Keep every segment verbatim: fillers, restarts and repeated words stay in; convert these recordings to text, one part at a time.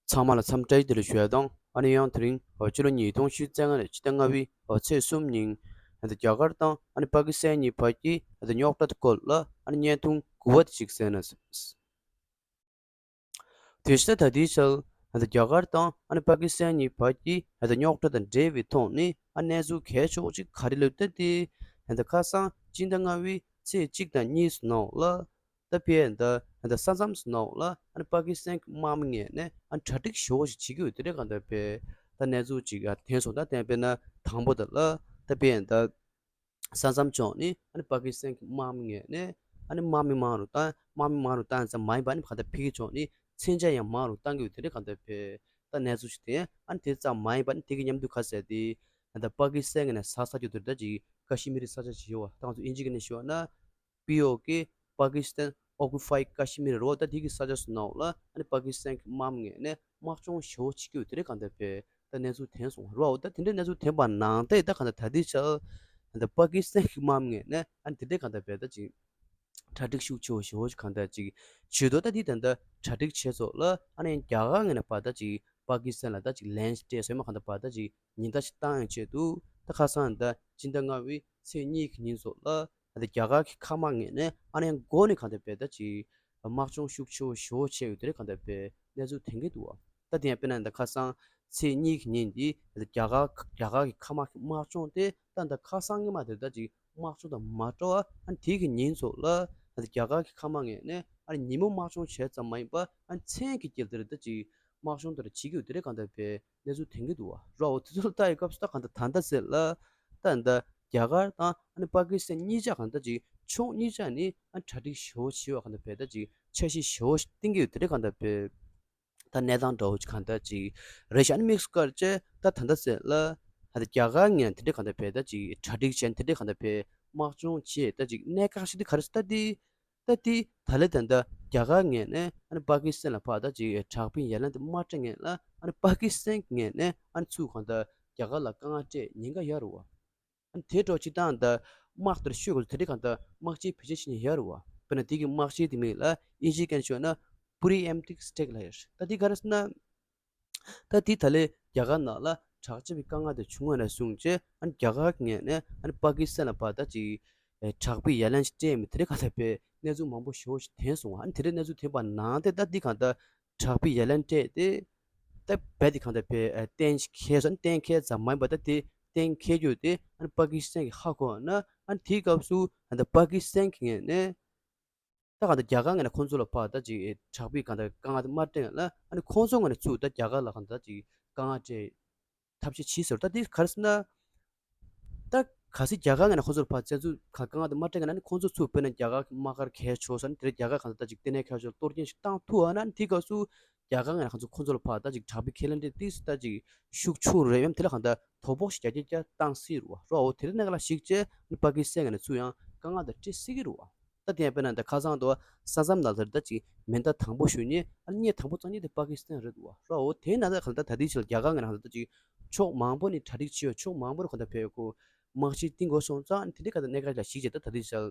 ཚང་མ་ལ་འཚམས་བཀྲ་ཤིས་བདེ་ལེགས་ཞུ་ཡ་དང་། ཨ་ནི་ཡང་དེ་རིང་ཕྱི་ལོ་ཉིས་སྟོང་ཉི་ཤུ་རྩ་ལྔ་ནས་ཕྱི་ཟླ་ལྔ་པའི་ཚེས་གསུམ་ཉིན་རྒྱ་གར་དང་ཨ་ནི་པ་ཀི་སི་ཐན་གཉིས་བར་གྱི་རྙོག་དྲ་དེ་སྐོར་ལ་ཨ་ནི་བརྙན་ཐུང་དགུ་པ་དེ་ཅིག་གསན་ན། དེ་བཞིན་ད་ལྟའི་ཆར་རྒྱ་གར་དང་ཨ་ནི་པ་ཀི་སི་ཐན་གཉིས་བར་གྱི་རྙོག་དྲ་དང་འབྲེལ་བའི་ཐོག་ནས་ཨ་གནས་ཚུལ་གལ་ཆེ་བ་ཅིག་ག་རེ་ལབ་ན། ད་དེ་ད་ཁ་སང་སྤྱི་ཟླ་ལྔ་པའི་ཚེས་གཅིག་དང་གཉིས་སུ་ནང་ལ། ད་ཕྱི་ཟླ་ད་ས་མཚམས་སུ་ནང་ལ་ཨ་ནི་པ་ཀི་སི་ཐན་གྱི་དམག་མི་ངོས་ནས་ཨ་ནི་གྲ་སྒྲིག་ཞེ་པོ་ཞིག་བྱེད་ཀྱི་ཡོད་དེ་འདྲ་གང་ལྟར་ཕྱི་ཟླ་གནས་ཚུལ་ཅིག་ཨ་ཐོན་སོང་། ད་དེ་དཔེར་ན་དང་པོ་དེ་ལ་ད་ཕྱི་ཟླ་ས་མཚམས་ཕྱོགས་ནས་ཨ་ནི་པ་ཀི་སི་ཐན་གྱི་དམག་མི་ངོས་ནས་ཨ་ནི་དམག་མི་མང་རུ་བཏང་། དམག་མི་མང་རུ་བཏང་ཙམ་མ་ཡིན་པ་ཨ་ནི་གང་ལྟར་ཕྱི་རྒྱལ་ཕྱོགས་ནས་མཚོན་ཆ་ཡང་མང་རུ་བཏང་གི་ཡོད་དེ་འདྲ་གང་ལྟར་ཕྱི་ཟླ་གནས་ཚུལ་ཞིག་ཐོན། ཨ་ནི་དེ་ཙམ་མ་ཡིན་པ་ཨ་ནི་དེ་གི་མཉམ་དུ་ཁ་གསལ་དེ་ད་པ་ཀི་སི་ཐན་གྱི་ནས་ས་ས་རྒྱུ་དེར་ད་ཅིག་ཀ་ཤི་མིར་ས་ཆ་ཅིག་ཡོད་པ། ད་ང་ཚོ་དབྱིན་ཇི་གི་ནས་ཞུ་བ་ན། པི་ཨོ་ཀེ། པ་ཀི་སི་ཐན་ཨོ་ཀུ་པའི་ཀ་ཤི་མིར་རོ། ད་དེ་གི་ས་ཆ་སུ་ནང་ལ་ཨ་ནི་པ་ཀི་སི་ཐན་གྱི་དམག་མི་ངོས་ནས་དམག་སྦྱོང་ཞེ་པོ་བྱེད་ཀྱི་ཡོད་དེ་འདྲ་གང་ལྟར་ཕྱི་ཟླ་གནས་ཚུལ་ཐོན་སོང་རོ། ད་དེ་འདྲའི་གནས་ཚུལ་ཐོན་པ་ནང་བཞིན་ད་གང་ལྟར་ད་ལྟའི་ཆར་ད་པ་ཀི་སི་ཐན་གྱི་དམག་མི་ངོས་ནས་ཨ་ནི་དེ་འདྲ་གང་ལྟར་ཕྱི་ཟླ་ཅིག་གྲ་སྒྲིག་ཤུགས་ཆེ་བོ་ཞེ་པོ་ཞིག་གང་ལྟར་ཅིག་བྱེད་དོ། ད་དེ་ད་ལྟ་གྲ་སྒྲིག་བྱས་ཚོ་ལ་ཨ་ནི་རྒྱ་གར་ངོས་ནས་ཕྱི་ཟླ་ཅིག་པ་ཀི་སི་ཐན་ལ་ད་ཅིག་ལན་སྤྲད་སོང་མ་གང་ལྟར་ཕྱི་ཟླ་ཅིག་ཉེན་བརྡ་ཞིག་བཏང་ཡང་ཆེད་དུ་ད་ཁ་སང་ད་སྤྱི་ཟླ་ལྔ་པའི་ཚེས་གཉིས་ཀྱི་ཉིན་སོགས་ལ་ད་རྒྱ་གར་གྱི་མཁའ་དམག་ངོས་ནས་ཨ་ནི་མགོ་ནས་གང་ལྟར་ཕྱི་ཟླ་ཅིག་དམག་སྦྱོང་ཤུགས་ཆེ་བོ་ཞེ་པོ་བྱས་ཡོད་དེ་འདྲ་གང་ལྟར་ཕྱི་གནས་ཚུལ་ཐོན་གྱི་འདུག་བ། ད་དེ་ཡང་དཔེར་ན་ད་ཁ་སང་ཚེས་གཉིས་ཀྱི་ཉིན་འདི་རྒྱ་གར་རྒྱ་གར་གྱི་མཁའ་དམག་གི་དམག་སྦྱོང་དེ་ད་ད་ཁ་སང་ཉི་མ་དེར་ད་ཅིག་དམག་སྦྱོང་དང་མ་འདྲ་བ་ཨ་ནི་དེ་གི་ཉིན་སོགས་ལ་ད་རྒྱ་གར་གྱི་མཁའ་དམག་ངོས་ནས་ཨ་ནི་ཉིན་མོ་དམག་སྦྱོང་བྱས་ཙམ་མ་ཡིན་པ་ཨ་ནི་མཚན་གྱི་དཀྱིལ་དེར་ད་ཅིག་དམག་སྦྱོང་དེར་བྱེད་ཀྱི་ཡོད་དེ་འདྲ་གང་ལྟར་ཕྱི་གནས་ཚུལ་ཐོན་གྱི་འདུག་བ། རོ་དེ་ཚོ་ལ་ལྟ་ཡི་སྐབས་སུ་ད་གང་ལྟར་ད་ལྟ་ཟེར་ལ་ད་ད་རྒྱ་གར་དང་ཨ་ནི་པ་ཀི་སི་ཐན་གཉིས་ཆ་གང་ལྟར་ཅིག་ཕྱོགས་གཉིས་ཆ་ནས་ཨ་ནི་གྲ་སྒྲིག་ཞེ་པོ་བྱེད་པ་གང་ལྟར་ཕྱི་ཟླ་ཅིག་འཆར་གཞི་ཞེ་པོ་ཞིག་བཏིང་གི་ཡོད་དེ་འདྲ་གང་ལྟར་ཕྱི་ད་གནས་སྟངས་འདྲ་བོ་ཅིག་གང་ལྟར་ཅིག་རེད་ཤག་ཨ་ནི་དམིགས་སུ་བཀར་བྱས་ད་ད་ལྟ་ཟེར་ལ་ད་ལྟ་རྒྱ་གར་ངོས་ནས་དེ་འདྲ་གང་ལྟར་ཕྱི་ཟླ་ཅིག་གྲ་སྒྲིག་བྱས་དེ་འདྲ་གང་ལྟར་ཕྱི་དམག་སྦྱོང་བྱས་ད་ཅིག་གནད་འགག་ཞིག་དེ་ག་རེ་ཟེར་ད་དེ། ད་དེ་ད་ལས་ད་ལྟ་རྒྱ་གར་ངོས་ནས་ཨ་ནི་པ་ཀི་སི་ཐན་ལ་ཕར་ད་ཅིག་དྲག་པོའི་ཡ་ལན་དེ་མ་སྤྲད་སྔོན་ལ་ཨ་ནི་པ་ཀི་སི་ཐན་ངོས་ནས་ཨ་ནི་ཚུར་གང་ལྟར་རྒྱ་གར་ལ་དཀའ་ངལ་སྤྲད་ཉེན་ཁ་ཡོད་རེད་བ། ཨ་ནི་དེ་འདྲ་སྤྱིར་བཏང་ད་དམག་དེར་ཤོད་དགོས་དེ་འདྲ་གང་ལྟར་དམག་སྤྱིའི་བེད་སྤྱོད་བྱེད་ཉེན་ཡོད་རེད་བ། དཔེར་ན་དེ་གི་དམག་སྤྱིའི་དེ་མིང་ལ་དབྱིན་ཇིའི་སྐད་ཆ་ཤོད་ན་preemptive strike ལབ་ཡོད་རེད། ད་དེ་ག་རེ་ཟེར་ན། ད་དེ་ད་ལས་རྒྱ་གར་ནང་ལ་དྲག་ཆེ་བའི་དཀའ་ངལ་དེ་བྱུང་བ་ནས་བཟུང་བྱས་ཨ་ནི་རྒྱ་གར་ངོས་ནས་ཨ་ནི་པ་ཀི་སི་ཐན་ལ་ཕར་ད་ཅིག་དྲག་པོའི་ཡ་ལན་ཞིག་སྤྲད་མི་དེ་འདྲ་གང་ལྟར་ཕྱི་གནས་ཚུལ་མང་པོ་ཞེ་པོ་ཞིག་ཐོན་སོང་བ། ཨ་ནི་དེ་འདྲའི་གནས་ཚུལ་ཐོན་པ་ནང་བཞིན་ད་འདི་གང་ལྟར་དྲག་པོའི་ཡ་ལན་སྤྲད་དེ་ད་རྦད་དེ་གང་ལྟར་ཕྱི་གཏན་འཁེལ་སོང་། གཏན་འཁེལ་ཙམ་མ་ཡིན་པ་ད་དེ་གཏན་འཁེལ་རྒྱུ་དེ་ཨ་ནི་པ་ཀི་སི་ཐན་གྱིས་ཧ་གོ་བ་ན་ཨ་ནི་དེའི་སྐབས་སུ་ད་པ་ཀི་སི་ཐན་གྱི་ངོས་ནས། ད་གང་ལྟར་རྒྱ་གར་ངོས་ནས་ཁོང་ཚོ་ལ་ཕར་ད་ཅིག་དྲག་པོའི་གང་ལྟར་དཀའ་ངལ་དེ་མ་སྤྲད་སྔོན་ལ་ཨ་ནི་ཁོང་ཚོ་ངོས་ནས་ཚུར་ད་རྒྱ་གར་ལ་གང་ལྟར་ཅིག་དཀའ་ངལ་སྤྲད་ཐབས་ཤེས་བྱེད་ཟེར། ད་དེ་ག་རེ་ཟེར་ན། ད་གལ་སྲིད་རྒྱ་གར་ངོས་ནས་ཁོང་ཚོ་ལ་ཕར་བཙན་འཛུལ་གང་དཀའ་ངལ་དེ་མ་སྤྲད་སྔོན་ལ་ཨ་ནི་ཁོང་ཚོ་ཚུར་དཔེར་ན་རྒྱ་གར་གྱི་དམག་སྒར་གས་ཆོག་ས་ནི་དེར་རྒྱ་གར་གང་ལྟར་ད་ཅིག་ལྟེ་གནས་གས་ཆོག་གཏོར་སྐྱོན་ཞིག་བཏང་ཐུབ་ཨ་ན་ཨ་ནི་དེའི་སྐབས་སུ་རྒྱ་གར་ངོས་ནས་ཁོང་ཚོ་ཁོང་ཚོ་ལ་ཕར་ད་ཅིག་དྲག་པོའི་ཁས་ལེན་དེ་ཏིས་ད་ཅིག་ཤུགས་ཆུང་རེད་ཡང་དེ་ལ་གང་ལྟར་དོ་ཕོག་ཞིག་རྒྱ་སྐྱེད་བསྐྱར་བཏང་སྲིད་རུ་བ་རོ། འོ་དེ་རིང་གནད་འགག་ལ་གཞིགས་བྱས་ཨ་ནི་པ་ཀི་སི་ཐན་ངོས་ནས་ཚུར་ཡང་དཀའ་ངལ་དེ་སྤྲད་སྲིད་ཀྱི་རུ་བ། ད་དེ་ཡང་དཔེར་ན་ད་ཁ་སང་དུ་ས་མཚམས་ནང་ལ་ད་ཅིག་མེ་མདའ་དང་པོ་གཞུ་མཁན་ཨ་ནི་མེ་མདའ་དང་པོ་བཙག་མཁན་དེ་པ་ཀི་སི་ཐན་རེད་འདུག་བ་རོ། འོ་དེ་ན་ད་གང་ལྟར་ད་ལྟའི་ཆར་རྒྱ་གར་ངོས་ནས་གང་ལྟར་ད་ཅིག་ཕྱོགས་མང་པོ་ནས་གྲ་སྒྲིག་བྱས་ཡོད། ཕྱོགས་མང་པོ་ནས་གང་ལྟར་ཕེབས་ཡོད་ཁོ་དམག་སྤྱི་བཏིང་དགོས་སོང་ཙང་ཨ་ནི་དེ་འདྲའི་གང་ལྟར་གནད་འགག་ལ་གཞིགས་བྱས་ད་ད་ལྟའི་ཆར་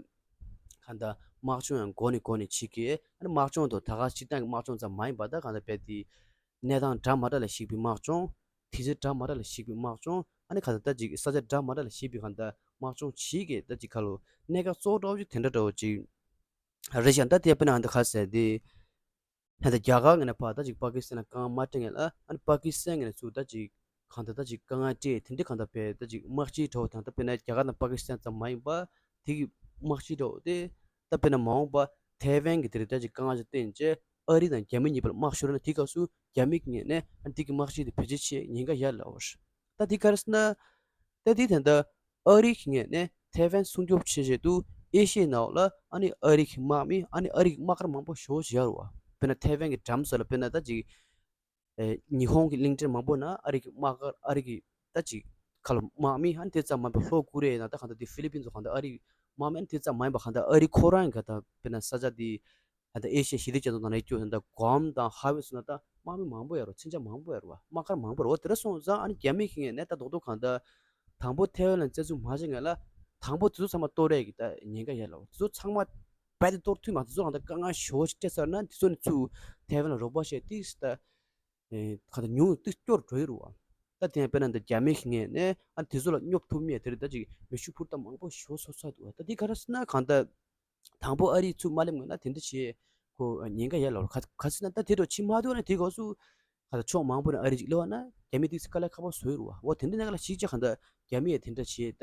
གང་ལྟར་དམག་སྦྱོང་ཡང་འགོ་ནས་འགོ་ནས་བྱེད་ཀྱི་ཨ་ནི་དམག་སྦྱོང་དུ་ད་ག་སྤྱིར་བཏང་གི་དམག་སྦྱོང་ཙམ་མ་ཡིན་པ་ད་གང་ལྟར་རྦད་དེ། གནས་སྟངས་འདྲ་མ་འདྲ་ལ་གཞིགས་པའི་དམག་སྦྱོང་། དུས་ཚོད་འདྲ་མ་འདྲ་ལ་གཞིགས་པའི་དམག་སྦྱོང་། ཨ་ནི་གང་ལྟར་ད་ཅིག་ས་ཆ་འདྲ་མ་འདྲ་ལ་གཞིགས་པའི་གང་ལྟར་དམག་སྦྱོང་བྱེད་ཀྱི་ད་ཅིག་ཁ་ལོ་གནད་འགག་གཙོ་བོ་འདྲ་བོ་ཅིག་དེ་འདྲ་འདྲ་བོ་ཅིག་རེད་ཤག་ད་དེ་དཔེར་ན་ཨ་ནི་ག་ཟེར་དེ། ཧན་ད་རྒྱ་གར་ངོས་ནས་ཕར་ད་ཅིག་པ་ཀི་སི་ཐན་ལ་དཀའ་ངལ་མ་སྤྲད་སྔོན་ལ་ཨ་ནི་པ་ཀི་སི་ཐན་ངོས་ནས་ཚུར་ད་ཅིག་གང་ལྟར་ད་ཅིག་དཀའ་ངལ་སྤྲད་དེ་འདྲ་གང་ལྟར་ཕེབས་ད་ཅིག་དམག་སྤྱིའི་འདྲ་བོ་དང་ད་དཔེར་ན་རྒྱ་གར་དང་པ་ཀི་སི་ཐན་ཙམ་མ་ཡིན་པ་དེ་གི་དམག་སྤྱིའི་འདྲ་བོ་དེ་ད་དཔེར་ན་མ་འོངས་པ་ཐའེ་ཝན་གྱི་དེ་རིང་ད་ཅིག་དཀའ་ངལ་ཅིག་བརྟེན་བྱས། ཨ་རི་དང་རྒྱ་མི་གཉིས་བར་དམག་ཤོར་ན་དེའི་སྐབས་སུ་རྒྱ་མི་གི་ངོས་ནས་ཨ་འདི་གི་དམག་སྤྱི་དེ་བེད་སྤྱོད་བྱེད་ཉེན་ཁ་ཡོད་ལབ་པ་རེད། ད་འདི་ག་རེ་ཟེར་ན། ད་འདི་ད་ལྟ་ཨ་རི་གི་ངོས་ནས་ཐའེ་ཝན་སྲུང་སྐྱོབ་བྱེད་ཆེད་དུ་ཨེ་ཤི་ཡའི་ནང་ལ་ཨ་ནི་ཨ་རི་གི་དམག་མི་ཨ་ནི་ཨ་རི་གི་དམག་སྒར་མང་པོ་ཞེ་པོ་ཅིག་ཡོད་རེད་བ། དཔེར་ན་ཐའེ་ཝན་གྱི་འགྲམ་ས་ལ་དཔེར་ན་ད་ཅིག་ཨེ་ཉི་ཧོང་གི་གླིང་ཕྲན་མང་པོ་ན་ཨ་རི་གི་དམག་སྒར་ཨ་རི་གི་ད་ཅིག་ཁ་ལོ་དམག་མི་ཨ་ནི་དེ་ཙམ་མ་ཡིན་པ་ལྷོ་ཀོ་རི་ཡའི་ནང་ད་གང་ལྟར་དེ་ཧྥི་ལི་པིན་ཚོ་གང་ལྟར་ཨ་རི་དམག་མི་ཨ་ནི་དེ་ཙམ་མ་ཡིན་པ་གང་ལྟར་ཨ་རི་ཁོ་རང་གི་ག་ད་དཔེར་ན་ས་ཆ་དེ། ད་ལྟ་ཨེ་ཤི་ཡ་ཞི་བདེ་རྒྱ་མཚོ་ནང་ལ་སྐྱོད་ད་ལྟ་གོམ་དང་ཧ་ཝེ་སོགས་ན་ད་དམག་མི་མང་པོ་ཡོད་རེད་བ། མཚོན་ཆ་མང་པོ་ཡོད་རེད་བ། དམག་སྒར་མང་པོ་ཡོད་རེད་བ། དེ་འདྲ་སོང་ཙང་ཨ་ནི་རྒྱ་མི་གི་ངོས་ནས་ད་རྡོག་རྡོག་གང་ལྟར་དང་པོ་ཐའེ་ཝན་ལ་བཙན་འཛུལ་མ་བྱེད་སྔོན་ལ་དང་པོ་དེ་ཚོ་ཚང་མ་གཏོར་ཡས་ཀྱི་ད་ཉེན་ཁ་ཡོད་ལབ་པ། དེ་ཚོ་ཚང་མ་རྦད་དེ་གཏོར་ཐུབ་མ། དེ་ཚོ་གང་ལྟར་དཀའ་ངལ་ཞེ་པོ་ཞིག་སྤྲད་ཚར་ན་དེ་ཚོ་ནི་ཚུར་ཐའེ་ཝན་ལ་རོགས་པ་བྱས་ཏེ་ད་ ཨེ་གང་ལྟར་ཉུང་ཏིག་སྐྱོར་འགྲོ་ཡི་རུ་བ། ད་དེ་ཡང་དཔེར་ན་འདི་རྒྱ་མི་ཞིག་ངས་ནས་ཨ་དེ་ཚོ་ལ་སྙོབ་ཐུབ་མེད་དེ་རེད། ད་ཅིག་མེ་ཤུགས་འཕུར་མདའ་མང་པོ་ཞོ་སོ་ས་འདུག་ད་འདི་ག་རེ་ཟེར་ན་གང་ལྟར། དང་པོ་ཨ་རིའི་ཚུར་མ་སླེབས་སྔོན་ན་དེ་འདྲ་བྱས་ཁོ་ཉེན་ཁ་ཡོད་ལབ་རོ། ག་ག་ཟེར་ན་ད་དེ་འདྲ་ཕྱི་མ་ཐུག་ན་དེ་གོ་སུ་ག་ད་ཕྱོགས་མང་པོ་ནས་ཨ་རི་ཅིག་སླེབས་པ་ན་རྒྱ་མི་དེ་དཀའ་ལས་ཁག་པོ་བཟོས་རུ་བ། འོ་དེ་འདྲ་ནས་ག་ལ་ཞིག་ཅིག་གང་ལྟར་རྒྱ་མི་ཡས་དེ་འདྲ་བྱས་ད་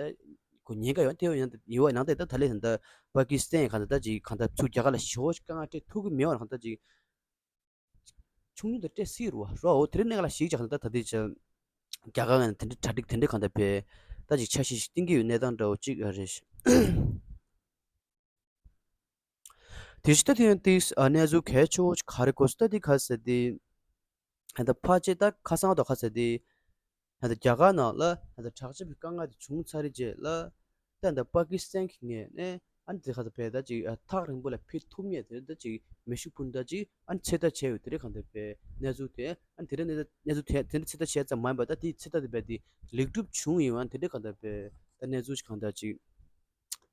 ཁོ་ཉེན་ཁ་ཡོད་དེ་ཡོད་ཡང་ཡོད་པ་ནང་དེ་ད་ད་ལས་ད་ད་པ་ཀི་སི་ཐན་གང་ལྟར་ད་ཅིག་གང་ལྟར་ཚུར་རྒྱ་གར་ལ་ཞོ་དཀའ་ངལ་སྤྲད་ཐུབ་ཀྱི་མེད་པ་གང་ལྟར་ཅིག་ཆུང་ཆུང་དུ་སྤྲད་སྲིད་རུ་བ་རོ། འོ་དེ་འདྲ་ནས་ག་ལ་ཞིག་ཅིག་གང་ལྟར་ད་དེ་ཅིག་རྒྱ་གར་ངས་དེ་འདྲ་གྲ་སྒྲིག་དེ་འདྲ་གང་ལྟར་བས་ད་ཅིག་འཆར་གཞི་ཞིག་བཏིང་གི་ཡོད་གནས་སྟངས་འདྲ་བོ་ཅིག་རེད། དེ་ཕྱི་ད་དེ་ཡང་ཏིས་ཨ་གནས་ཚུལ་གལ་ཆེ་བོ་ཅིག་ག་རེ་གོ་སོང་ད་དེ་ག་ཟེར་དེ། ཧ་ད་ཕ་ཆེ་ད་ཁ་སང་དང་ག་ཟེར་དེ། ཧ་ད་རྒྱ་གར་ནང་ལ་ཧ་ད་དྲག་སྐྱེད་པའི་དཀའ་ངལ་དེ་བྱུང་ཚར་རེད་རྗེས་ལ། ད་ད་པ་ཀི་སི་ཐན་གྱི་ངོས་ནས་ཨ་ནི་དེ་ག་ད་བས་ད་ཅིག་ཨ་ཐག་རིང་པོ་ལ་ཕེབས་ཐུབ་མེད་དེ་ད་ཅིག་མེ་ཤུགས་འཕུར་མདའ་ཅིག་ཨ་ནི་ཚོད་ལྟ་བྱས་ཡོད་དེ་རེད་གང་ལྟར་བས་གནས་ཚུལ་དེ་ཨ་ནི་དེ་རེད་གནས་ཚུལ་དེ་དེ་འདྲ་ཚོད་ལྟ་བྱས་ཙམ་མ་ཡིན་པ་ད་དེ་ཚོད་ལྟ་དེ་བས་དེ་ལེགས་གྲུབ་བྱུང་ཡོད་ཨ་ནི་དེ་འདྲ་གང་ལྟར་བས་ད་གནས་ཚུལ་ཅིག་གང་ལྟར་ཅིག་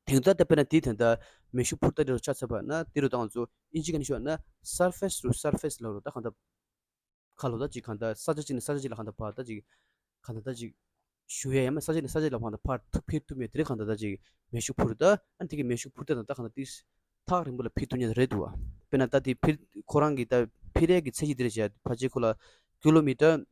དེང་སང་ད་དཔེར་ན་དེའི་དོན་དག་མེ་ཤུགས་འཕུར་མདའ་དེ་ལ་ཆ་མཚོན་པ་ན་དེ་རུ་དང་ཚོ་ཨིན་ཇི་ག་ནས་ཤོད་ན་surface to surface་ལ་རུ་ད་གང་ལྟར་ཁ་ལོ་ད་ཅིག་གང་ལྟར་ས་ཆ་གཅིག་ནས་ས་ཆ་གཅིག་ལ་གང་ལྟར་ཕར་ད་ཅིག་གང་ལྟར་ད་ཅིག་ཞུ་ཡ་ཡ་མ་ས་ཆ་ནས་ས་ཆ་ལ་གང་ལྟར་ཕར་ཐུག་ཕེབས་ཐུབ་མེད་དེ་རེད་གང་ལྟར་ད་ཅིག་མེ་ཤུགས་འཕུར་ད་ཨ་དེ་གི་མེ་ཤུགས་འཕུར་ད་ད་གང་ལྟར་ཏིས་ཐག་རིང་པོ་ལ་ཕེབས་ཐུབ་ཉེན་རེད་འདུག་བ། དཔེར་ན་ད་དེ་ཕེབས་ཁོ་རང་གི་ད་ཕེབས་རེས་ཀྱི་ཚད་གཞི་དེ་རེད་བྱས་ཕལ་ཆེར་ཁོ་ལ་ཀི་ལོ་མི་ཊར་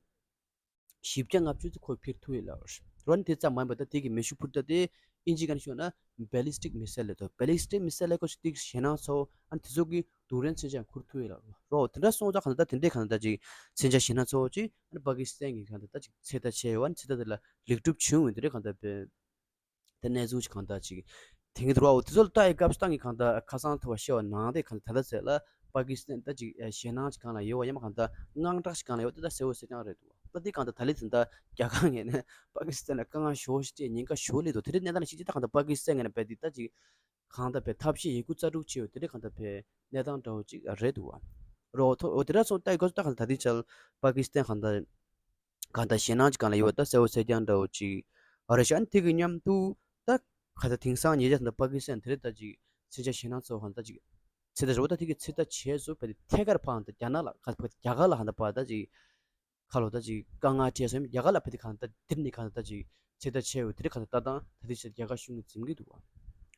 བཞི་བརྒྱ་ལྔ་བཅུ་ཙམ་ཁོ་ཕེབས་ཐུབ་ཡོད་ལ། རོ་ནི་དེ་ཙམ་མ་ཡིན་པ་ད་དེ་གི་མེ་ཤུགས་འཕུར་མདའ་དེ་ཨིན་ཇི་ག་ནས་ཤོད་ན་ballistic missile་ལབ་འདུག ballistic missile་ལ་ཁོ་ཞིག་དེ་ཞེད་སྣང་ཚ་བོ་ཨ་ནི་དེ་ཚོ་གི་རྡུལ་ཕྲན་མཚོན་ཆ་ཡང་འཁུར་ཐུབ་ཡོད་ལ། རོ་དེ་འདྲ་སོང་ཙང་གང་ལྟར་ད་དེ་འདྲས་གང་ལྟར་ད་ཅིག་མཚོན་ཆ་ཞེད་སྣང་ཚ་བོ་ཅིག་ཨ་ནི་པ་ཀི་སི་ཐན་གྱི་གང་ལྟར་ད་ཅིག་ཚོད་ལྟ་བྱས་ཡོད་ཨ་ནི་ཚོད་ལྟ་དེ་ལ་ལེགས་གྲུབ་བྱུང་ཡོད་དེ་འདྲས་གང་ལྟར་བས། དེ་གནས་ཚུལ་ཅིག་གང་ལྟར་ཅིག་དེང་གི་དུ་བ་འོ་དེ་ཚོ་ལ་ལྟ་ཡི་སྐབས་སུ་ཏང་གི་གང་ལྟར་ཁ་སང་ཐུ་བ་ཤེས་པ་ནང་དེ་གང་ལྟར་ད་ལྟ་ཟེར་ལ་པ་ཀི་སི་ཐན་ད་ཅིག་ཞེད་སྣང་ཅིག་གང་ལ་ཡོད་བ་ཡང་མ་གང་ལྟར་དངངས་སྐྲག་ཅིག་གང་ལ་ཡོད་དེ་ད་གསལ་བོ་གསལ་རྐྱང་རེད་འདུག་ད་དེ་གང་ལྟར་ད་ལི་དེ་ད་རྒྱ་གར་ངོས་ནས་པ་ཀི་སི་ཐན་ལ་དཀའ་ངལ་ཞོ་ཞིག་སྤྲད་ཉེན་ཁ་ཞོ་ལི་འདུག་དེ་རིང་གནས་སྟངས་ལ་ཞིག་ཅིག་ད་གང་ལྟར་པ་ཀི་སི་ཐན་ངོས་ནས་བས་དེ་ད་ཅིག་གང་ལྟར་བས་ཐབས་ཤེས་ཡོད་རྒུ་རྩལ་སྤྲུགས་བྱས་ཡོད་དེ་རིང་གང་ལྟར་བས་གནས་སྟངས་འདྲ་བོ་ཅིག་རེད་འདུག་བ། རོ་ཐོ་འོ་དེ་འདྲ་སོང་ལྟ་ཡི་སྐབས་སུ་ད་གང་ལྟར་ད་དེ་ཆལ་པ་ཀི་སི་ཐན་གང་ལྟར། གང་ལྟར་ཞེད་སྣང་ཅིག་གང་ལ་ཡོད་པ་ད་གསལ་བོ་གསལ་རྐྱང་འདྲ་བོ་ཅིག་ཨ་རེ་ཤ་ཨ་ནི་དེ་གི་མཉམ་དུ་ད་ག་ད་དེང་སང་ཉེ་ཆར་ད་པ་ཀི་སི་ཐན་དེ་རེད་ད་ཅིག་ཚན་ཆ་ཞེད་སྣང་ཚོ་གང་ད་ཅིག་ཚེ་ད་རོ་ད་དེ་གི་ཚེ་ད་བྱས་སུ་བ་དེ་ཐད་ཀར་ཕང་ད་རྒྱ་ནག་ལ་ག་ད་རྒྱ་གར་ལ་གང་ད་པ་ད་ཅིག་ཁ་ལོ་ད་ཅིག་དཀའ་ངལ་འཕྲད་སོང་རྒྱ་གར་ལ་བ་དེ་གང་ད་དེར་ནི་གང་ད་ཅིག་ཚེ་ད་བྱས་ཡོད་དེ་རེད་གང་ད་ད་དང་ད་དེ་ཆ་རྒྱ་གར་གཞུང་གི་འཛིན་གི་འདུག་བ།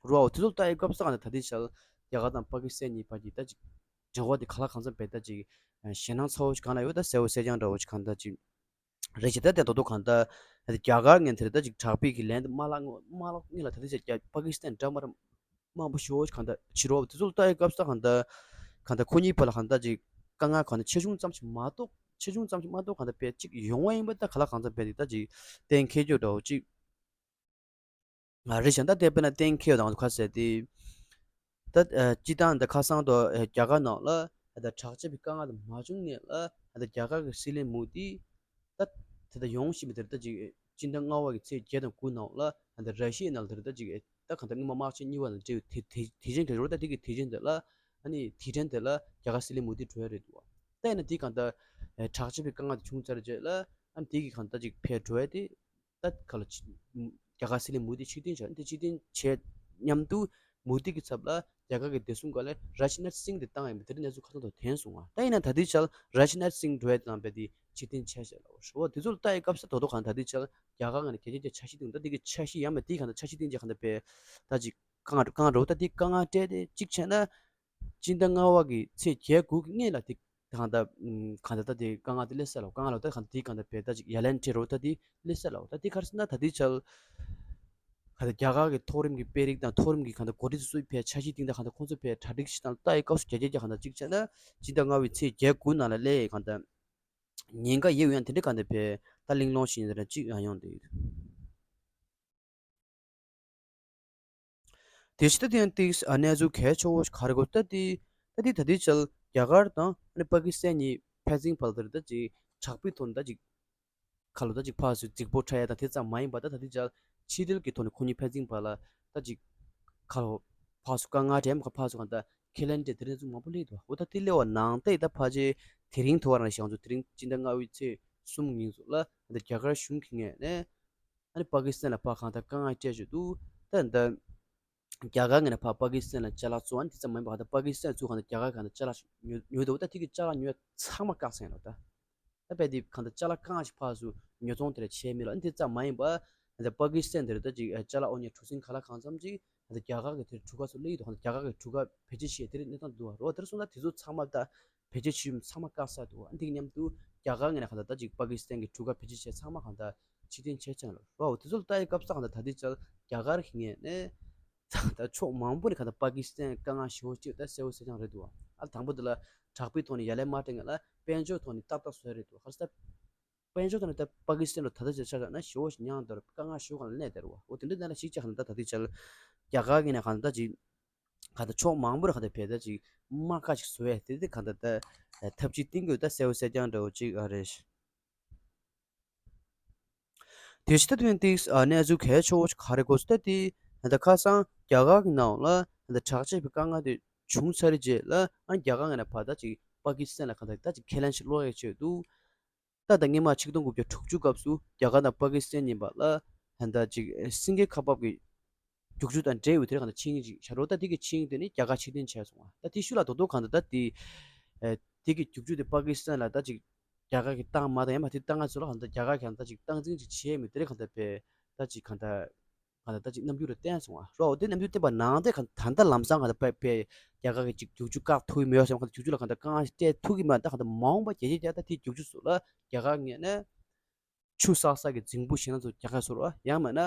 རོ་དེ་ཚོ་ལྟ་ཡི་སྐབས་སུ་གང་ད་ད་དེ་ཆ་རྒྱ་གར་དང་པ་ཀི་སི་ཐན་གཉིས་བར་གྱི་ད་ཅིག་འབྲེལ་བ་དེ་ག་ལ་གང་འཚམ་བས་ད་ཅིག་ཞེད་སྣང་ཚ་བོ་ཅིག་གང་ལ་ཡོད་ད་གསལ་བོ་གསལ་རྐྱང་འདྲ་བོ་ཅིག་གང་ད་ཅིག་རེད་ཅེས་ད་དེ་ད་དུང་གང་ལྟར་རྒྱ་གར་ངོས་དེར་ད་ཅིག་དྲག་པོའི་གི་ལན་དུ་མ་ལག་ངོ་མ་ལག་ངོས་ལ་ད་ལྟ་ཅིག་རྒྱ་པ་ཀི་སི་ཐན་འདྲ་མ་ར་མང་པོ་ཞེ་པོ་ཅིག་གང་ལྟར་ཕྱི་རོལ་དེ་ཚོ་ལ་ལྟ་ཡི་སྐབས་སུ་ད་གང་ལྟར་གང་ལྟར་ཁོ་གཉིས་བར་ལ་གང་ལྟར་ཅིག་དཀའ་ངལ་གང་ལྟར་ཆེ་ཆུང་ཙམ་ཞིག་མ་གཏོགས་ཆེ་ཆུང་ཙམ་ཞིག་མ་གཏོགས་གང་ལྟར་བས་ཅིག་ཡོང་བ་ཡིན་པ་ད་ག་ལ་གང་ལྟར་བས་དེ་ད་ཅིག་གཏན་འཁེལ་རྒྱུ་འདྲ་བོ་ཅིག་ང་རེ་བཞིན་ད་དེ་དཔེར་ན་གཏན་འཁེལ་དང་ཁ་ཟེར་ཏེ། ད་སྤྱི་བཏང་ད་ཁ་སང་དུ་རྒྱ་གར་ནང་ལ་ད་དྲག་སྐྱེད་པའི་དཀའ་ངལ་དུ་མ་བྱུང་ནས་ལ་ད་རྒྱ་གར་གྱི་སྲིད་བློན་མོ་དི་ད་དེ་ད་ཡོང་བཞིན་པའི་དེར་ད་ཅིག་སྤྱི་ཟླ་ལྔ་པ་གི་ཚེས་བརྒྱད་དང་དགུ་ནང་ལ་ད་ར་ཤི་ཡའི་ནང་ལ་དེར་ད་ཅིག་ད་གང་ལྟར་སྔོན་མ་དམག་ཆེན་གཉིས་པ་དང་འབྲེལ་བའི་དེ་དེ་དེ་བཞིན་གྱི་རོ་ད་དེ་གི་དེ་བཞིན་དེ་ལ་ཨ་ནི་དེ་དྲན་དེ་ལ་རྒྱ་གར་སྲིད་བློན་མོ་དི་འགྲོ་ཡ་རེད་འདུག་ད་ཡིན་ན་དེ་གང་ལྟར་དྲག་སྐྱེད་པའི་དཀའ་ངལ་དུ་བྱུང་ཚར་རྗེས་ལ་ཨ་ནི་དེ་གི་གང་ལྟར་ཅིག་ཕེབས་འགྲོ་ཡ་དེ། ད་ག་ལ་ཕྱི་རྒྱ་གར་སྲིད་བློན་མོ་དི་ཕྱིར་འཐེན་བྱས་འདི་ཕྱིར་འཐེན་བྱས་མཉམ་དུ་མོ་དི་གི་ཚབ་ལ་རྒྱ་གར་གྱི་བདེ་སྲུང་སྒང་ལ་རཱཇ་ནཱཐ་སིང་དེ་བཏང་ཡིན་པ་དེ་རིང་གནས་ཚུལ་ཁ་ཚང་དུ་ཐོན་སོང་བ། ད་ཡིན་ན་ད་ལྟའི་ཆར་རཱཇ་ནཱཐ་སིང་འགྲོ་ཡ་དེ་དང་རྦད་དེ་ཕྱིར་འཐེན་བྱས་བྱས་ལ་འོ་དེ་ཚོ་ལ་ལྟ་ཡི་སྐབས་སུ་ད་དོ་ད་ག་ལ་ད་ལྟའི་ཆར་རྒྱ་གར་ངོས་ནས་གལ་ཆེ་ཆེ་འཆར་གཞི་དེ་ད་འདི་གི་འཆར་གཞི་ཡང་མེད་དེ་གང་ལྟར་འཆར་གཞི་སྟེང་ཅིག་གང་ལྟར་བས་ད་ཅིག་གང་གང་འགྲོ་ད་དེ་དཀའ་ངལ་སྤྲད་དེ་གཅིག་བྱས་ན། སྤྱི་ཟླ་ལྔ་པ་གི་ཚེས་བརྒྱད་དགུ་གི་སྔོན་ལ་དེ་གང་ལྟར་གང་ལྟར་ད་དེ་དཀའ་ངལ་དེ་སླེབས་ས་ལ་དཀའ་ངལ་ལ་ད་གང་དེ་གང་ལྟར་བས་ད་ཅིག་ཡ་ལན་སྤྲད་རོགས་ད་དེ་སླེབས་ས་ལ་ད་དེ་ག་རེ་ཟེར་ན་ད་དེ་ཆར་གང་ལྟར་རྒྱ་གར་གི་མཐོ་རིམ་གྱི་དཔོན་རིགས་དང་མཐོ་རིམ་གྱི་གང་ལྟར་འགོ་ཁྲིད་ཚོས་ཕའི་འཆར་གཞི་སྟེང་ད་གང་ལྟར་ཁོང་ཚོ་ཕའི་གྲ་སྒྲིག་ཞིག་དང་ལྟ་ཡི་སྐབས་སུ་རྒྱ་སྐྱེད་ཀྱི་གང་ལྟར་གཅིག་བྱས་ན་སྤྱི་ཟླ་ལྔ་པའི་ཚེས་བརྒྱད་དགུ་ནང་ལ་སླེབས་ཡི་གང་ལྟར་ཉེན་ཁ་ཡོད་ཡང་དེ་འདྲ་གང་ལྟར་བས་ད་གླེང་སློང་ཞིག་ཡིན་ན་གཅིག་ཡང་ཡོང་བསྡད་ཡོད། དེ་ཕྱི་ད་དེ་ཡང་ཏིག་ཨ་གནས་ཚུལ་གལ་ཆེ་བོ་ཞིག་ག་རེ་གོ་ད་དེ་ད་དེ་ད་དེ་ཆལ་རྒྱ་གར་དང་ཨ་ནི་པ་ཀི་སི་ཐན་གཉིས་ཕན་ཚུན་བར་དུ་ད་ཅིག་དྲག་པོའི་ཐོག་ནས་ད་ཅིག་ཁ་ལོ་ད་ཅིག་ཕར་ཚུར་རྫིག་པོ་འཕྲད་ཡ་ད་དེ་ཙམ་མ་ཡིན་པ་ད་ད་དེ་ཆལ་ཕྱི་འབྲེལ་གྱི་ཐོག་ནས་ཁོ་གཉིས་ཕན་ཚུན་བར་ལ་ད་ཅིག་ཁ་ལོ་ཕར་ཚུར་དཀའ་ངལ་འཕྲད་མཁན་ཕར་ཚུར་གང་ད་ཁས་ལེན་འདྲ་དེ་རིང་ཚུར་མང་པོ་སླེབས་འདུག་འོ་ད་དེ་སླེབས་པ་ནང་བལྟས་ད་ཕལ་ཆེར་དེ་རིང་ཐོ་བ་རང་བཞག་ཚོ་དེ་རིང་སྤྱི་ཟླ་ལྔ་པའི་ཚེས་གསུམ་ཉིན་ཚོ་ལ་ད་རྒྱ་གར་གཞུང་གི་ངོས་ནས། ཨ་ནི་པ་ཀི་སི་ཐན་ལ་ཕར་གང་ལྟར་དཀའ་ངལ་སྤྲད་བཞིན་འདུག་ད་འདི་རྒྱ་གར་ངོས་ནས་ཕར་པ་ཀི་སི་ཐན་ལ་ཅ་ལག་བཙོང་ཨ་ནི་དེ་ཙམ་མ་ཡིན་པར་གང་ལྟར་པ་ཀི་སི་ཐན་ཚུར་གང་ལྟར་རྒྱ་གར་གང་ལྟར་ཅ་ལག་ཉོ་ཉོས་འདུག་ད་དེ་གི་ཅ་ལག་ཉོས་ཚང་མ་བཀག་ཟིན་ཡོད་ད། ད་དཔེ་དེ་གང་ལྟར་ཅ་ལག་གང་ཞིག་ཕར་ཚུར་ཉོ་ཚོང་དེ་འདྲ་བྱས་མེད་ལ། ཨ་ནི་དེ་ཙམ་མ་ཡིན་པ་ད་པ་ཀི་སི་ཐན་དེར་ད་ཅིག་ཅ་ལག་དབོར་གཉེར་གྲུ་གཟིངས་ག་ལ་གང་འཚམ་ཅིག་ད་རྒྱ་གར་གྱི་དེར་གྲུ་ཁ་ཚུར་སླེབས་ཡོད་འདུག་ད་རྒྱ་གར་གྱི་གྲུ་ཁ་བེད་སྤྱོད་བྱས་དེ་རིགས་གནས་སྟངས་འདུག་བ། རོ་དེར་སོང་ད་དེ་ཚོ་ཚང་མ་ད་བེད་སྤྱོད་བྱེད་ཡུལ་ཚང་མ་བཀག་ཚར་འདུག་ཨ་འདི་གི་མཉམ་དུ་རྒྱ་གར་ངོས་ནས་གང་ལྟར་ད་ཅིག་པ་ཀི་སི་ཐན་གྱི་གྲུ་ཁ་བེད་སྤྱོད་བྱས་ཚང་མ་གང་ལྟར་ཕྱིར་འཐེན་བྱས་ཚར་ལ། རོ་དེ་ཚོ་ལ་ལྟ་ཡི་སྐབས་སུ་གང་ལྟར་ད་ལྟའི་ཆར་རྒྱ་གར་གྱི་ངོས་ནས་ད་ཕྱོགས་མང་པོ་ནས་གང་ལྟར་པ་ཀི་སི་ཐན་དཀའ་ངལ་ཞེ་པོ་ཅིག་ད་གསལ་པོ་གསལ་རྐྱང་རེད་འདུག་ཨ་དང་པོ་དེ་ལ་དྲག་པོའི་ཐོག་ནས་ཡ་ལན་མ་སྤྲད་ངེས་ལ་དཔལ་འབྱོར་ཐོག་ནས་ཏག་ཏག་བཟོས་རེད་འདུག་ག་རེ་ཟེར་ན། དཔལ་འབྱོར་ཐོག་ནས་ད་པ་ཀི་སི་ཐན་ལ་ད་ལྟ་ཆ་བཞག་ན་ཞེ་པོ་ཞིག་ཉམས་དོར་དཀའ་ངལ་ཞེ་པོ་གང་ལ་གནས་བསྡད་རེད་བ། འོ་དེ་འདྲ་གནས་ལ་གཞིགས་བྱས་གང་ལྟར་ད་ལྟའི་ཆར་རྒྱ་གར་གྱི་ནས་གང་ལྟར་ད་ཅིག་གང་ལྟར་ཕྱོགས་མང་པོ་ནས་གང་ལྟར་བས་ད་ཅིག་དམག་ཁ་ཅིག་བཟོ་ཡས་དེ་དེ་གང་ལྟར་ད་ཐབས་ཇུས་བཏིང་དགོས་ད་གསལ་པོ་གསལ་རྐྱང་འདྲ་བོ་ཅིག་ཨ་རེད། དེ་བཞིན་ད་དུང་ཏིག་ཨ་གནས་ཚུལ་གལ་ཆེ་བོ་ཞིག་ག་རེ་གོ་སོང་ད་དེ་ད་ཁ་སང་རྒྱ་གར་གྱི་ནང་ལ་ད་དྲག་ཆས་ཀྱི་དཀའ་ངལ་དེ་བྱུང་ཚར་རྗེས་ལ་ཨ་རྒྱ་གར་ངོས་ནས་ཕར་ད་ཅིག་པ་ཀི་སི་ཐན་ལ་གང་ལྟར་ད་ཅིག་ཁས་ལེན་ཞིག་སློག་ཡས་བྱས་འདུག་ད་ལྟ་སྔོན་མ་ཆིག་སྟོང་དགུ་བརྒྱ་དྲུག་ཅུ་སྐབས་སུ་རྒྱ་གར་དང་པ་ཀི་སི་ཐན་གཉིས་བར་ལ་ད་ཅིག་སེང་གེ་ཁ་འབབ་ཀྱི་རྒྱུག་ཆུ་དང་འབྲེལ་བའི་དེ་རིང་གང་ལྟར་ཆིངས་ཡིག་ཅིག་བཞག་རོགས། ད་དེ་གི་ཆིངས་ཡིག་དེ་ནི་རྒྱ་གར་ཕྱིར་འཐེན་བྱས་སོང་བ། ད་དེ་ཤུལ་ལ་རྡོག་རྡོག་གང་ལྟར་ད་དེ་ཨེ་དེ་གི་རྒྱུག་ཆུ་དེ་པ་ཀི་སི་ཐན་ལ་ད་ཅིག་རྒྱ་གར་གྱིས་བཏང་མ་བཏང་ཡང་མ་དེ་བཏང་ང་ཚོ་ལ་གང་ལྟར་རྒྱ་གར་གྱིས་གང་ལྟར་ཅིག་སྟངས་འཛིན་ཅིག་བྱས་མེད་དེ་རིང་གང་ལྟར་བས་ད་ཅིག་གང་ལྟར་གང་ལྟར་ད་ཅིག་རྣམ་འགྱུར་རེ་བསྟན་སོང་བ། རོགས་དེ་རྣམ་འགྱུར་བསྟན་པ་ནང་དེ་གང་ད་ལྟ་ལམ་སང་གང་ལྟར་བས་བས་རྒྱ་གར་གྱིས་ཅིག་རྒྱུག་ཆུ་བཀག་ཐུབ་ཀྱི་མེད་པ་བྱས་གང་ལྟར་རྒྱུག་ཆུ་ལ་གང་ལྟར་དཀའ་ངལ་སྤྲད་ཐུབ་ཀྱི་མེད། ད་གང་ལྟར་མ་འོངས་པ་རྒྱ་ཆེ་རྒྱ་ད་དེ་རྒྱུག་ཆུ་ཚོ་ལ་རྒྱ་གར་ངོས་ནས་ཆུ་བསགས་ས་གི་རྫིང་བུ་ཞེ་ན་ཚོ་རྒྱ་གར་བཟོ་རོགས། ཡང་མིན་ན་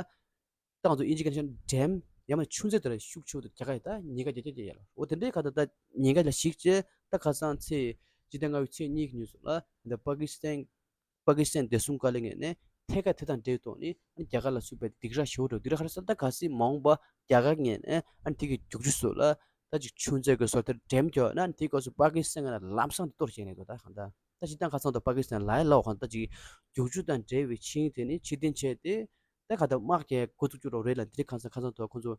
ཏང་ཚོ་ཨིན་ཇི་ག་ཤན་ཌེམ་ཡང་མིན་ན་ཆུ་མཛོད་དེ་ལ་ཤུགས་ཆེ་བོ་དང་རྒྱ་གར་ཡི་ད་ཉེན་ཁ་རྒྱ་ཆེ་རྒྱ་ཡ་ལ། འོ་དེ་འདྲའི་ཁ་ད་ད་ཉེན་ཁ་ལ་གཞིགས་བྱས་ད་ཁ་སང་ཚེས་སྤྱི་ཟླ་ལྔ་པའི་ཚེས་གཉིས་ཀྱི་ཉིན་སུ་ལ་ད་པ་ཀི་སི་ཐན་པ་ཀི་སི་ཐན་བདེ་སྲུང་བཀའ་བློན་ངོས་ནས་ཐད་ཀར་དེ་དང་འབྲེལ་ཐོག་ནས་རྒྱ་གར་ལ་ཚུད་པའི་སྡིགས་ར་ཞེ་བོ་འགྲོ་སྡིགས་ར་ག་རེ་ཟེར་ད་ག་སྲིད་མ་འོངས་པ་རྒྱ་གར་ངོས་ནས་ཨ་ནི་དེ་གི་རྒྱུག་ཆུ་སུ་ལ་ད་ཅིག་ཆུ་མཛོད་ཀྱི་སོ་དེར་འགྲེམ་རྒྱག་ན་དེའི་སྐབས་སུ་པ་ཀི་སི་ཐན་ངོས་ནས་ལམ་སང་དེ་གཏོར་བྱས་ནས་འདུག་ད་གང་ད་ད་སྤྱིར་བཏང་ཁ་སང་དུ་པ་ཀི་སི་ཐན་ལ་ཡ་ལ་བ་གང་ད་ཅིག་རྒྱུག་ཆུ་དང་འབྲེལ་བའི་ཆིངས་དེ་ནི་ཕྱིར་འཐེན་བྱས་ཏེ་ད་ག་ད་དམག་རྒྱག་འགོ་བཙུགས་རྒྱུ་རོགས་རེད་ལ། དེ་རིང་ཁ་སང་ཁ་སང་དུ་ཁོང་ཚོ་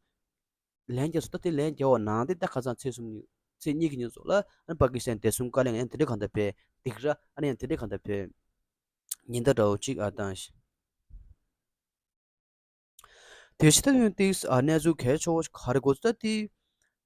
ལན་རྒྱག་སོང་། ད་དེ་ལན་རྒྱག་པ་ནང་དེ་ད་ཁ་སང་ཚེས་གསུམ་ཉིན་ཚེས་གཉིས་ཀྱི་ཉིན་སོགས་ལ་ཨ་ནི་པ་ཀི་སི་ཐན་བདེ་སྲུང་བཀའ་བློན་ཡང་དེ་འདྲའི་གང་ད་བས་སྡིགས་ར་ཨ་ནི་ཡང་དེ་འདྲའི་གང་ད་བས་ཉེན་བརྡ་འདྲ་བོ་གཅིག་ཨ་བཏང་ཞིང་། དེ་བཞིན་ད་དུང་ཏིག་ཨ་གནས་ཚུལ་གལ་ཆེ་བོ་ག་རེ་གོ་ཚོད་ད་དེ་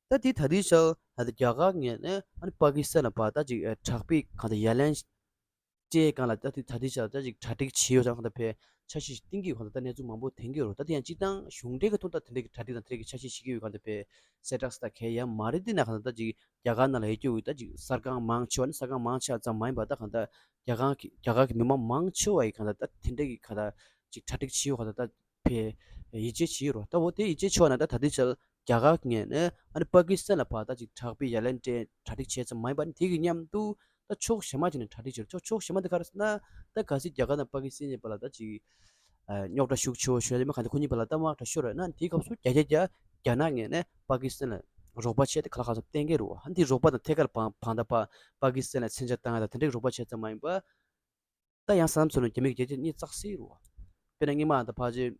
ད་དེ་ད་དེ་ཆ་ད་དེ་རྒྱ་གར་ངོས་ནས་ཨ་ནི་པ་ཀི་སི་ཐན་ལ་བ་ད་ཅིག་དྲག་པོའི་གང་ད་ཡ་ལན་སྤྲད་གང་ལ་ད་དེ་ད་དེ་ཆ་ད་ཅིག་གྲ་སྒྲིག་བྱས་ཡོད་ཙང་གང་ད་བས་འཆར་གཞི་ཞིག་བཏིང་གི་ཡོད་གང་ད་ད་གནས་ཚུལ་མང་པོ་ཐོན་གི་ཡོད་རེད། ད་དེ་ཡང་སྤྱིར་བཏང་གཞུང་འབྲེལ་གྱི་ཐོག་ད་དེ་འདྲའི་གི་གྲ་སྒྲིག་དང་དེ་འདྲའི་གི་འཆར་གཞི་ཞིག་གི་ཡོད་གང་ད་བས་གསལ་བསྒྲགས་ས་ད་གལ་ཡང་མ་རེད། དེ་ན་གང་ད་ད་ཅིག་རྒྱ་གར་ནང་ལ་ཡོད་རྒྱུ་ཡོད་ད་ཅིག་གསར་ཁང་མང་ཆེ་བ་ནི་གསར་ཁང་མང་ཆེ་བ་ཙམ་མ་ཡིན་པ་ད་གང་ད་རྒྱ་གར་གྱི་རྒྱ་གར་གྱི་མི་མང་མང་ཆེ་བ་ཡི་གང་ད་ད་དེ་འདྲ་གི་གང་ད་ཅིག་གྲ་སྒྲིག་བྱེད་ཡོད་གང་ད་ད་ཕེ་ཡིད་ཆེས་བྱེད་ཡོད་རོ། ད་འོ་དེ་ཡིད་ཆེས་ཆེ་བ་ན་ད་ད་དེ་ཆ་རྒྱ་གར་ངོས་ནས་ཨ་ནི་པ་ཀི་སི་ཐན་ལ་ཕར་ད་ཅིག་དྲག་པོའི་ཡ་ལན་སྤྲད་གྲ་སྒྲིག་བྱས་ཙམ་མ་ཡིན་པ་ནི་དེ་གི་མཉམ་དུ་ད་ཕྱོགས་གཞན་མ་ཅིག་ནས་གྲ་སྒྲིག་བྱེད་རོ། ཕྱོགས་གཞན་མ་དེ་ག་རེ་ཟེར་ན་ད་གལ་སྲིད་རྒྱ་གར་དང་པ་ཀི་སི་ཐན་གཉིས་བར་ལ་ད་ཅིག་རྙོག་དྲ་ཤུགས་ཆེ་བོ་ཞོ་ཡ་མ་གང་དེ་ཁོ་གཉིས་བར་ལ་ད་དམག་དྲག་ཤོར་ར་ན་དེའི་སྐབས་སུ་རྒྱ་རྒྱ་རྒྱ་རྒྱ་ནག་ངོས་ནས་པ་ཀི་སི་ཐན་ལ་རོགས་པ་བྱས་ཏེ་ག་ལ་གང་འཚམ་བསྟན་གྱི་རེད་བ། འདི་རོགས་པ་དང་ཐད་ཀར་བང་བང་ད་པ་པ་ཀི་སི་ཐན་ལ་མཚོན་ཆ་བཏང་ཡ་དང་དེ་འདྲའི་རོགས་པ་བྱས་ཙམ་མ་ཡིན་པ། ད་ཡང་ས་མཚམས་ཚོ་ནང་རྒྱ་མི་གི་རྒྱ་ཆེ་གཉིས་བཙག་སྲིད་རེད་བ། དཔེར་ན་སྔོན་མ་ད་ཕལ་ཆེར་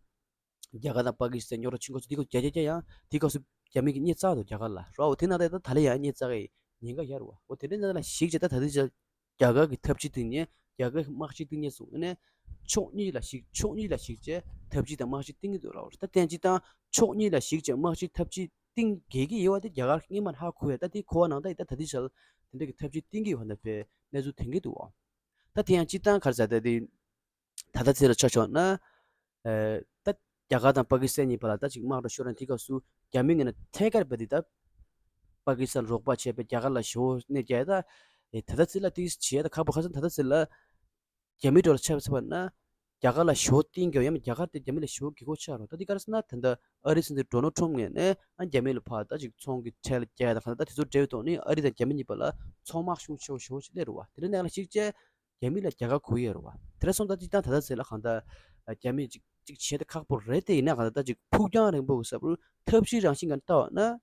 རྒྱ་གར་དང་པ་ཀི་སི་ཐན་རྙོག་དྲ་ཆེན་པོ་ཚོ་འདི་སྐབས་རྒྱ་རྒྱ་རྒྱ་ཡང་འདི་སྐབས་སུ་རྒྱ་མི་གི་གཉིས་བཙག་འདུག་རྒྱ་གར་ལ་རོ། འོ་དེ་ན་ད་ད་ལ་ཡང་གཉིས་བཙག་གི་ཉེན་ཁ་ཡོད་རེད་བ། འོ་དེ་འདྲའི་ནང་ལ་གཞིགས་བྱས་ད་ད་ལྟའི་ཆར་རྒྱ་གར་གྱི་ཐབས་ཇུས་དེ་ནི་རྒྱ་གར་གྱི་དམག་སྤྱི་བཏིང་ཉེན་སོང་ནས་ཕྱོགས་གཉིས་ལ་གཞིགས་ཕྱོགས་གཉིས་ལ་གཞིགས་བྱས་ཐབས་ཇུས་དང་དམག་སྤྱི་བཏིང་གི་འདུག་ར། ད་བསྟན་སྤྱི་དང་ཕྱོགས་གཉིས་ལ་གཞིགས་བྱས་དམག་སྤྱི་ཐབས་ཇུས་བཏིང་གི་གི་ཡོད་བ་དེ་རྒྱ་གར་སྔོན་མ་ཧ་གོ་ཡ། ད་དེ་གོ་བ་ནང་ད་ཡི་ད་ད་ལྟའི་ཆར་དེ་འདྲ་གི་ཐབས་ཇུས་བཏིང་གི་ཡོད་བ་ད་བས་གནས་ཚུལ་ཐོན་གི་འདུག་བ། ད་དེ་ཡང་སྤྱི་བཏང་ག་རེ་ཟེར་ད་དེ་ད་ལྟ་ཚེ་ལ་ཆ་ཆོག་ན། ཨེ། ད་རྒྱ་གར་དང་པ་ཀི་སི་ཐན་གཉིས་བར་ལ་ད་ཅིག་དམག་འཁྲུག་ཤོར་ན་དེའི་སྐབས་སུ་རྒྱ་མི་ངོས་ནས་ཐད་ཀར་བས་དེ་ད་པ་ཀི་སི་ཐན་རོགས་པ་བྱས་པའི་རྒྱ་གར་ལ་ཞོ་ནས་རྒྱ་ད་ཨེ་ད་ལྟ་ཚེ་ལ་དེ་བྱས་ད་ཁག་པོ་ཁ་སང་ད་ལྟ་ཚེ་ལ་རྒྱ་མི་འགྲོ་ལ་ཆ་བ་ཚ་བ་ན་རྒྱ་གར་ལ་ཞོ་བཏིང་རྒྱུ་ཡང་རྒྱ་གར་དེ་རྒྱ་མི་ལ་ཞོ་གི་གོ་ཆ་རོ། ད་དེ་ག་རེ་ཟེར་ན་ད་ལྟ་ཨ་རི་སྲིད་འཛིན་ཌོ་ནལ་ཊམ་ངོས་ནས་ཨ་རྒྱ་མི་ལ་ཕར་ད་ཅིག་ཚོང་གི་ཁྲལ་རྒྱག་ད་ག་ད་དེ་ཚོ་འབྲེལ་བའི་ཐོག་ནས་ཨ་རི་དང་རྒྱ་མི་གཉིས་བར་ལ་ཚོང་དམག་ཤུགས་ཆེ་བོ་ཞོ་ཞིག་སླེབས་རོ་བ། དེ་འདྲ་ནས་ལ་གཞིགས་བྱས། རྒྱ་མི་ལ་རྒྱ་གར་གུ་ཡོད་རེད་བ། དེ་འདྲ་སོང་ད་ཅིག་ད་ད་ལྟ་ཚེ་ལ་གང་ལྟར་རྒྱ་མི་ཅིག་ཅིག་བྱེད་ད་ཁག་པོ་རེད་དེ་ཡིན་ན་གང་ལྟར་ད་ཅིག་ཕུགས་རྒྱང་རིང་པོ་གི་ས་བུ་ཐབས་ཤེས་རང་བཞིན་གང་ལྟ་བ་ན།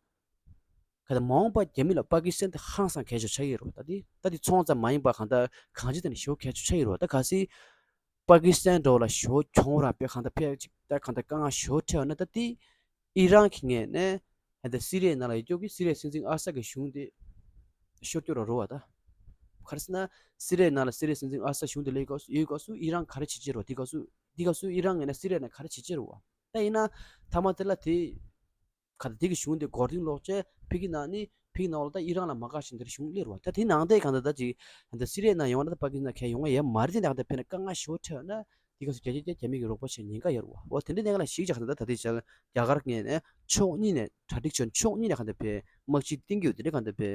གང་ལྟར་མ་འོངས་པ་རྒྱ་མི་ལ་པ་ཀི་སི་ཐན་དེ་ཧང་སང་གལ་ཆེ་ཆགས་ཡོད་རེད་བ། ད་དེ་ད་དེ་ཚོང་ཙམ་མ་ཡིན་པ་གང་ལྟར་གང་ཅི་དེ་ནས་ཞེ་པོ་གལ་ཆེ་ཆགས་ཡོད་རེད་བ། ད་གལ་སྲིད་པ་ཀི་སི་ཐན་འགྲོ་ལ་ཞེ་པོ་གྱོང་རག་པའི་གང་ལྟར་ཕལ་ཅིག་ད་གང་ལྟར་དཀའ་ངལ་ཞེ་པོ་འཕྲད་བ་ན་ད་དེ། ཨི་རན་གྱི་ངོས་ནས་ཧན་ད་སི་རི་ཡའི་ནང་ལ་ཡོད་ཀྱོག་གི་སི་རི་ཡའི་སྲིད་འཛིན་ཨ་ས་གི་གཞུང་དེ་ཤོར་རྒྱུ་ར་རོ་བ་ད། ག་རེ་ཟེར་ན་སི་རི་ཡའི་ནང་ལ་སི་རི་ཡའི་སྲིད་འཛིན་ཨ་ས་གཞུང་དེ་ལས་སྐབས་སུ་ཡོད་སྐབས་སུ་ཨི་རན་ག་རེ་བྱེད་ཀྱི་རོ། དེ་སྐབས་སུ་དེ་སྐབས་སུ་ཨི་རན་ངོས་ནས་སི་རི་ཡ་ནས་ག་རེ་བྱེད་ཀྱི་རོ་བ། ད་ཡིན་ན་མཐའ་མ་དེ་ལ་དེ་ག་ད་དེ་གི་གཞུང་དེ་མགོ་རྟིང་སློག་བྱས་ཕི་གི་ནང་ནི་ ཕིག་ནང་ལ་ད་ཨི་རན་ལ་མ་དགའ་ཞིང་དེར་གཞུང་སླེབས་རེད་བ། ད་དེ་ནང་དེ་གང་ལྟར་ད་ཅིག་ད་སི་རི་ཡའི་ནང་ཡོང་བ་ན་ད་པ་ཀི་སི་ཐན་ཁས་ཡོང་བ་ཡོད་མ་རེད། དེ་ནང་ད་ཕེ་ན་དཀའ་ངལ་ཞོ་ཁྲལ་ན་དེ་ག་སུ་རྒྱ་ཆེ་རྒྱ་རྒྱ་མི་གི་རོགས་པ་བྱེད་ཉེན་ཁ་ཡོད་རེད་བ། འོ་དེ་འདྲའི་གནས་སྐབས་ལ་ཞིག་གང་ལྟར་ད་དེ་ཆ་ལ་རྒྱ་གར་ངོས་ནས་ཕྱོགས་གཉིས་ནས་གྲ་སྒྲིག་བྱས། ཕྱོགས་གཉིས་ནས་གང་ལྟར་ཕེ་དམག་སྤྱི་བསྟེན་གྱི་ཡོད། དེ་འདྲའི་གང་ལྟར་ཕེ་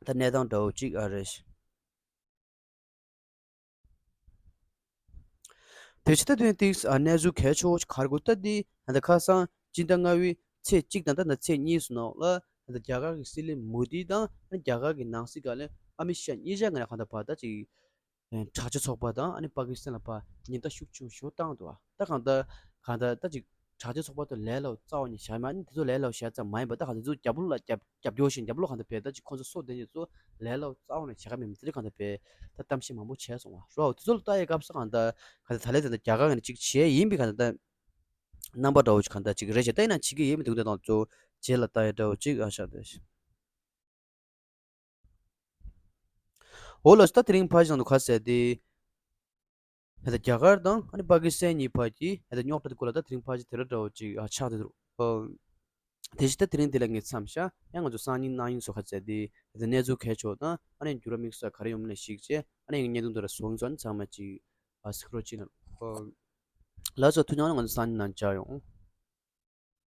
ད་གནས་སྟངས་འདྲ་བོ་ཅིག་ཨ་རེད། བོད་ཕྱི་ད་དོན་ཏིག་ཨ་གནས་ཚུལ་གལ་ཆེ་བོ་ཞིག་ག་རེ་གོ་ད་འདི་ད་ཁ་སང་སྤྱི་ཟླ་ལྔ་པའི་ཚེས་གཅིག་དང་ད་ད་ཚེས་གཉིས་སུ་ནང་ལ་ད་རྒྱ་གར་གྱི་སྲིད་བློན་མོ་དི་དང་རྒྱ་གར་གྱི་ནང་སྲིད་ཀ་ལས་ཨ་མི་ཤ་གཉིས་ཆ་ང་ར་གང་ལྟར་བར་ད་ཅིག་དྲག་ཆ་ཚོགས་པ་དང་ཨ་ནི་པ་ཀི་སི་ཐན་ལ་བར་ཉེན་བརྡ་ཤུགས་ཆེན་པོ་ཞིག་བཏང་འདུག་ད་གང་ལྟར་གང་ལྟར་ད་ཅིག་དྲག་ཆ་ཚོགས་པ་དང་ལས་སླ་བོ་རྩ་བ་ནས་བཞག་མ་ནི་དེ་ཚོ་ལས་སླ་བོ་བཞག་ཙམ་མ་ཡིན་པ་ད་གང་ལྟར་དེ་ཚོ་རྒྱབ་ལོགས་ལ་རྒྱབ་རྒྱབ་སྐྱོར་ཞིང་རྒྱབ་ལོགས་གང་ལྟར་བས་ད་ཅིག་ཁོང་ཚོ་སོ་བདེ་ཉེ་ཚོ་ལས་སླ་བོ་རྩ་བ་ནས་བྱེད་ཀ་མེད་མི་དེ་གང་ལྟར་བས་ད་གཏམ་བཤད་མང་པོ་བྱས་སོང་བ་རོ། དེ་ཚོ་ལ་ལྟ་ཡའི་སྐབས་སུ་གང་ལྟར་གང་ལྟར་ད་ལས་ད་ལྟ་རྒྱ་གར་ནས་ཅིག་བྱས་ཡིན་པའི་གང་ལྟར་ད་རྣམ་པ་འདྲ་བོ་ཅིག་གང་ལྟར་ཅིག་རེ་བྱས་ད་ཡིན་ན་བྱེད་ཀྱི་ཡིན་མི་འདུག་ད་དང་ཚོ་རྗེས་ལ་ལྟ་ཡ་འདྲ་བོ་ཅིག་ཨ་ཤ་དེ། འོ་ལགས་སོ། ད་དེ་རིང་ཕལ་ཆེར་ནང་དུ་ག་ཟེར་ཏེ། ཧེ་ད་རྒྱ་གར་དང་ཨ་ནི་པ་ཀི་སི་ཐན་གཉིས་བར་གྱི་ཧེ་ད་རྙོག་དྲ་དེ་སྐོར་ལ་ད་དེ་རིང་ཕལ་ཆེར་དེ་འདྲ་འདྲ་བོ་ཅིག་ཨ་ཆགས་བསྡད་འདུག་ཨོ། དེ་བཞིན་ད་དེ་རིང་འདི་ལ་ངས་མཚམས་བཞག་ཡང་ང་ཚོ་སང་ཉིན་གནངས་ཉིན་སོགས་ག་ཟེར་ཏེ་ཧེ་ད་གནས་ཚུལ་གལ་ཆེ་བ་དང་ཨ་ནི་འགྱུར་བ་དམིགས་བསལ་ག་རེ་ཡོང་མིན་ལ་གཞིགས་བྱས་ཨ་ནི་ངས་བརྙན་ཐུང་དེ་ར་བཟོ་ཡིན་ཙང་ཚང་མ་ཅིག་ཨ་གཟིགས་རོགས་གྱིས་གནང་། ཨོ། ལགས་སོ། ཐུགས་རྗེ་གནང་། ང་ཚོ་སང་ཉིན་ནང་མཇལ་ཡོང་།